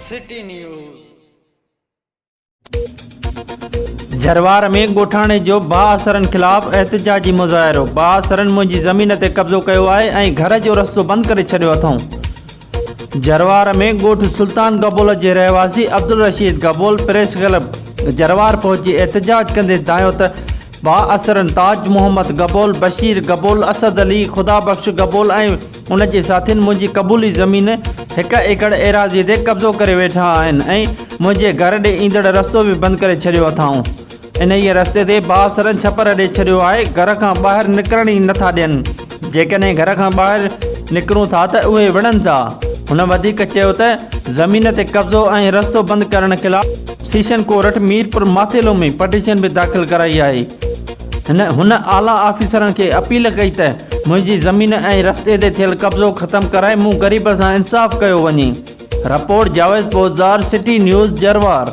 City news. Jarwar ۾ ڳوٺاڻي جو بااثرن خلاف احتجاجي مظاهرو، بااثرن منهنجي زمين تي قبضو ڪيو آهي ۽ گهر جو رستو بند ڪري ڇڏيو اٿئون. جروار ۾ ڳوٺ سلطان گبول جي رهواسي عبدالرشيد گبول پريس ڪلب جروار پهچي احتجاج ڪندي دانهيو ته بااثرن تاج محمد گبول، بشير گبول، اسد علي، خدا بخش گبول ۽ ان جي ساٿين منهنجي قبولي زمين هڪ ايڪڙ ايراضي تي قبضو ڪري ويٺا آهن ۽ منهنجي گهر ڏي ايندڙ رستو به بند ڪري ڇڏيو اٿائون. انهيء رستي تي بااثرن ڇپر اڏي ڇڏيو آهي، گهر کان ٻاهر نڪرڻ ئي نٿا ڏين. جيڪڏهن گهر کان ٻاهر نڪرون ٿا ته اهي وڙهن ٿا. هن وڌيڪ چيو ته زمين تي قبضو ۽ رستو بند ڪرڻ خلاف session court Mirpur Mathelo ۾ petition به داخل ڪرائي آهي. هن هن اعليٰ آفيسرن کي اپيل ڪئي ته منهنجي زمين ۽ رستي تي ٿيل قبضو ختم ڪرائي مون غريب سان انصاف ڪيو وڃي. Report, Javed Poddar, city news, Jarwar.